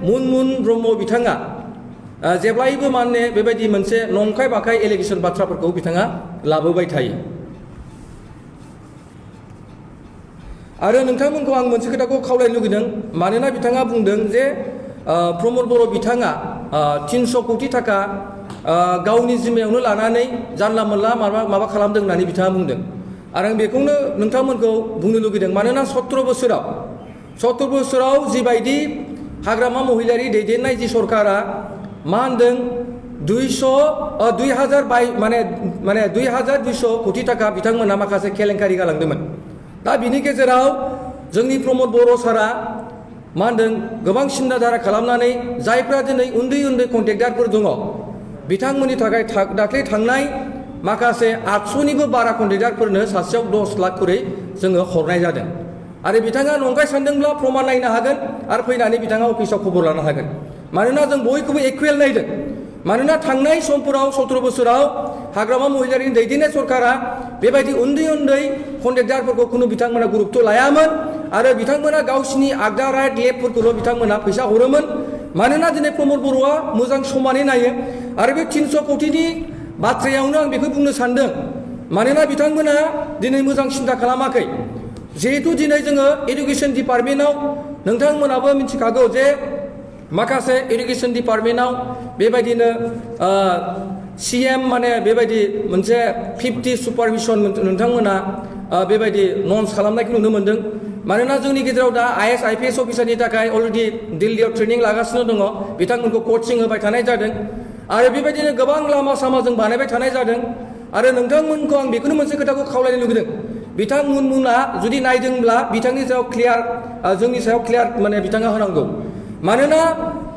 मुन ब्रह्म बिथाङा जेब्लायबो माने बेबायदि मोनसे नंखाय बाखाय एलिगेसन बाथ्राफोरखौ बिथाङा लाबोबाय थायो आरो नोंथांमोनखौ आं मोनसे खोथाखौ खावलायनो लुगैदों मानोना बिथाङा बुंदों जे प्रमद बर' बिथाङा 300 कोटी थाखा गावनि जिम्मायावनो लानानै जानला मोनला माबा खालामदों होननानै बिथाङा बुंदों आरो आं बेखौनो नोंथांमोनखौ बुंनो लुगैदों मानोना 17 बोसोराव जिबायदि हाग्रामा महिलारि दैदेननाय जि सरकारा मा होनदों 2200 कोटी थाखा बिथांमोना माखासे केलेंकारि गालांदोंमोन दा बिनि गेजेराव जोंनि प्रमद बर' सारा मा होनदों गोबां सिन्दाधारा खालामनानै जायफ्रा दिनै उन्दै उन्दै कन्ट्रेक्टारफोर दङ बिथांमोननि थाखाय दाख्लै थांनाय माखासे 800निबो बारा कन्ट्रेक्टारफोरनो सासेयाव 10 लाख करै जोङो हरनाय जादों आरो बिथाङा नंखाय सानदोंब्ला प्रमान नायनो हागोन आरो फैनानै बिथाङा अफिसाव खबर लानो हागोन मानोना जों बयखौबो इकुवेल नायदों मानोना थांनाय समफोराव 17 बोसोराव हाग्रामा महिलारिनि दैदेननाय सरकारा बेबायदि उन्दै उन्दै कन्ट्रेक्टारफोरखौ खुनु बिथांमोना गुरुत्व लायामोन आरो बिथांमोना गावसिनि आगदा राइट लेफ्टफोरखौल' बिथांमोना फैसा हरोमोन मानोना दिनै प्रमद बर'आ मोजां समानै नायो आरो बे 300 कोटीनि बाथ्रायावनो आं बेखौ बुंनो सानदों मानोना बिथांमोना दिनै मोजां सिन्था खालामाखै जिहेतु दिनै जोङो एडुकेसन डिपार्टमेन्टआव नोंथांमोनाबो मिथिखागौ जे माखासे एडुकेसन डिपार्टमेन्टआव बेबायदिनो सीएम माने बेबायदि मोनसे 50 सुपारभिजन नोंथांमोना बेबायदि नन्स खालामनायखौ नुनो मोनदों मानोना जोंनि गेजेराव दा आईएएस आईपीएस अफिसारनि थाखाय अलरेडि दिल्लीयाव ट्रेनिं लागासिनो दङ बिथांमोनखौ कचिं होबाय थानाय जादों आरो बेबायदिनो गोबां लामा सामा जों बानायबाय थानाय जादों आरो नोंथांमोनखौ आं बेखौनो मोनसे खोथाखौ खावलायनो लुगैदों बिथांमोना जुदि नायदोंब्ला बिथांनि सायाव क्लियार जोंनि सायाव क्लियार माने बिथाङा होनांगौ मानोना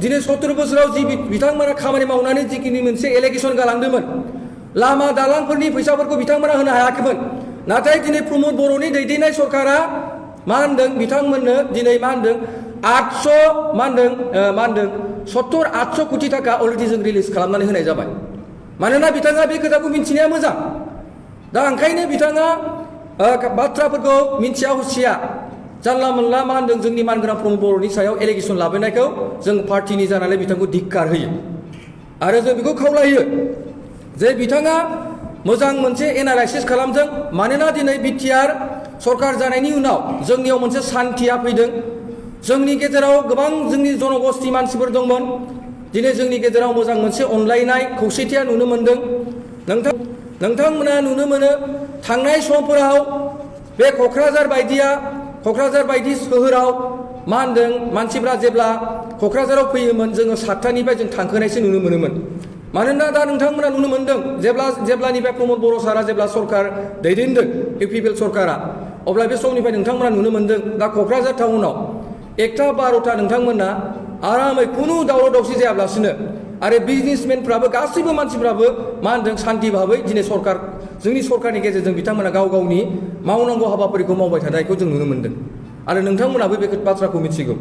दिनै 17 बोसोराव जि बिथांमोना खामानि मावनानै जिखिनि मोनसे एलिगेसन गालांदोंमोन लामा दालांफोरनि फैसाफोरखौ बिथांमोना होनो हायाखैमोन नाथाय दिनै प्रमद बर'नि दैदेननाय सरकारा मा होनदों बिथांमोननो दिनै मा होनदों 800 कोटी थाखा अलरेडि जों रिलिज खालामनानै होनाय जाबाय मानोना बिथाङा बे खोथाखौ मिन्थिनाया मोजां दा ओंखायनो बिथाङा बाथ्राफोरखौ मिन्थिया हुसिया जानला मोनला मा होनदों जोंनि मानगोनां प्रमद बर'नि सायाव एलिगेसन लाबोनायखौ जों पार्टिनि जानानै बिथांखौ धिक्कार होयो आरो जों बेखौ खावलायो जे बिथाङा मोजां मोनसे एनालाइसिस खालामदों मानोना दिनै बिटिआर सरकार जानायनि उनाव जोंनियाव मोनसे सान्थिया फैदों जोंनि गेजेराव गोबां जोंनि जनगोष्ठी मानसिफोर दंमोन दिनै जोंनि गेजेराव मोजां मोनसे अनलायनाय खौसेथिया नुनो मोनदों नोंथांमोना नुनो मोनो थांनाय समफोराव बे क'क्राझार बायदि सोहोराव मा होनदों मानसिफ्रा जेब्ला क'क्राझाराव फैयोमोन जोङो 7टानिफ्राय जों थांखोनायसो नुनो मोनोमोन मानोना दा नोंथांमोना नुनो मोनदों जेब्लानिफ्राय प्रमद बर' सारा जेब्ला सरकार दैदेनदों इउपिपिएल सरकारा अब्ला बे समनिफ्राय नोंथांमोना नुनो मोनदों दा क'क्राझार टाउनाव 1टा 12टा नोंथांमोना आरामै खुनु दावराव दावसि जायाब्लासिनो आरो बिजनेसमेनफ्राबो गासैबो मानसिफ्राबो मा होनदों सान्थि भाबै दिनै जोंनि सरकारनि गेजेरजों बिथांमोना गाव गावनि मावनांगौ हाबाफारिखौ मावबाय थानायखौ जों नुनो मोनदों आरो नोंथांमोनाबो बे बाथ्राखौ मिथिगौ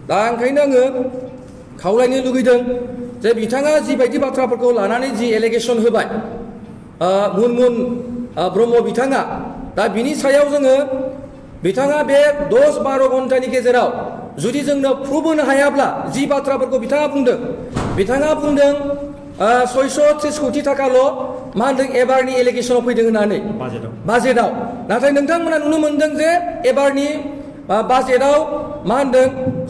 दा ओंखायनो आङो खावलायनो लुगैदों जे बिथाङा जिबायदि बाथ्राफोरखौ लानानै जि एलिगेसन होबाय मुन ब्रह्म बिथाङा दा बिनि सायाव जोङो बिथाङा बे 10-12 घन्टानि गेजेराव जुदि जोंनो प्रुफ होनो हायाब्ला जि बाथ्राफोरखौ बिथाङा बुंदों 630 कोटी थाखाल' मा होनदों एबारनि एलिगेसनाव फैदों होननानै बाजेटआव नाथाय नोंथांमोना नुनो मोनदों जे एबारनि बाजेटआव मा होनदों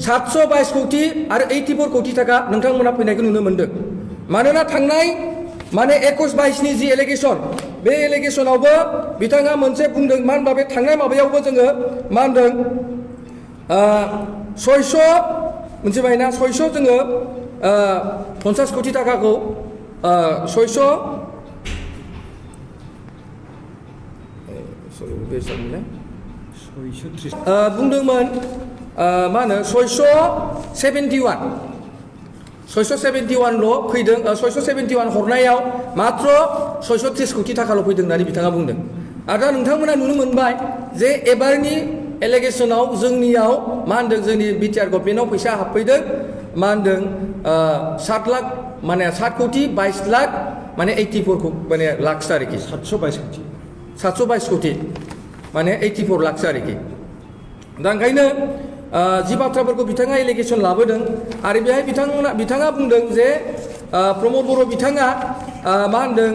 722 कोटी आरो 84 कोटी थाखा नोंथांमोना फैनायखौ नुनो मोनदों मानोना थांनाय माने 21-22नि जि एलिगेसन बे एलिगेसनावबो बिथाङा मोनसे बुंदों मा होनबा बे थांनाय माबायावबो जोङो मा होनदों 600 मोनथिबायना 600 जोङो 50 कोटी थाखाखौ 600 बुंदोंमोन मा होनो 671 ल' फैदों 671 हरनायाव मात्र 630 कोटी थाखाल' फैदों होननानै बिथाङा बुंदों आरो दा नोंथांमोना नुनो मोनबाय जे एबारनि एलिगेसनाव जोंनियाव मा होनदों जोंनि बिटिआर गभर्नमेन्टआव फैसा हाबफैदों मा होनदों 7 लाख माने 7 कोटी 22 लाख माने 84 माने लाखसो आरोखि 722 कोटी माने 84 लाखसो आरोखि दा ओंखायनो जि बाथ्राफोरखौ बिथाङा एलिगेसन लाबोदों आरो बेहाय बिथाङा बुंदों जे प्रमद बर' बिथाङा मा होनदों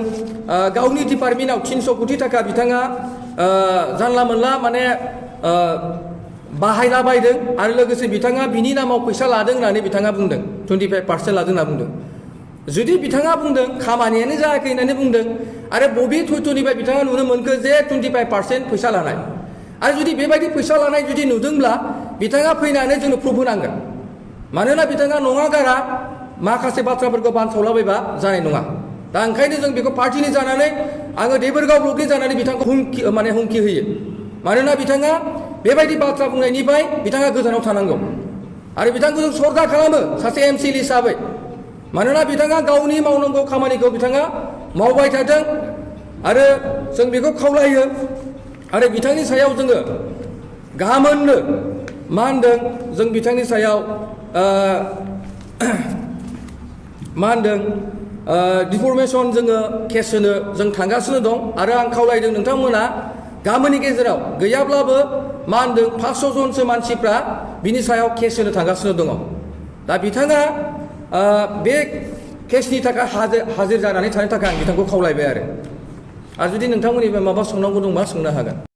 गावनि डिपार्टमेन्टआव 300 कोटी थाखा बिथाङा जानला मोनला माने बाहायला बायदों आरो लोगोसे बिथाङा बिनि नामाव फैसा लादों होननानै बिथाङा बुंदों 25% लादों होनना बुंदों जुदि बिथाङा बुंदों खामानियानो जायाखै होननानै बुंदों आरो बबे थयथ'निफ्राय बिथाङा नुनो मोनखो जे 25% फैसा लानाय आरो जुदि बेबायदि फैसा लानाय जुदि नुदोंब्ला बिथाङा फैनानै जोंनो प्रुफ होनांगोन मानोना बिथाङा नङा गारा माखासे बाथ्राफोरखौ बानसावलाबायबा जानाय नङा दा ओंखायनो जों बेखौ पार्टिनि जानानै आङो देबोरगाव ब्लकनि जानानै बिथांखौ हुमखि होयो मानोना बिथाङा बेबायदि बाथ्रा बुंनायनिफ्राय बिथाङा गोजानाव थानांगौ आरो बिथांखौ जों सरगा खालामो सासे एमसिएल हिसाबै मानोना बिथाङा गावनि मावनांगौ खामानिखौ बिथाङा मावबाय थादों आरो जों बेखौ खावलायो आरो बिथांनि सायाव जोङो गाहामैनो मा होनदों जों बिथांनि सायाव मा होनदों डिफर्मेशन जोङो केस होनो जों थांगासिनो दं आरो आं खावलायदों नोंथांमोना गामिनि गेजेराव गैयाब्लाबो मा होनदों 500 जनसो मानसिफ्रा बिनि सायाव केस होनो थांगासिनो दङ दा बिथाङा बे केसनि थाखाय हाजिर जानानै थानो थाखाय आं बिथांखौ खावलायबाय आरो जुदि नोंथांमोननिफ्राय माबा सोंनांगौ दंबा सोंनो हागोन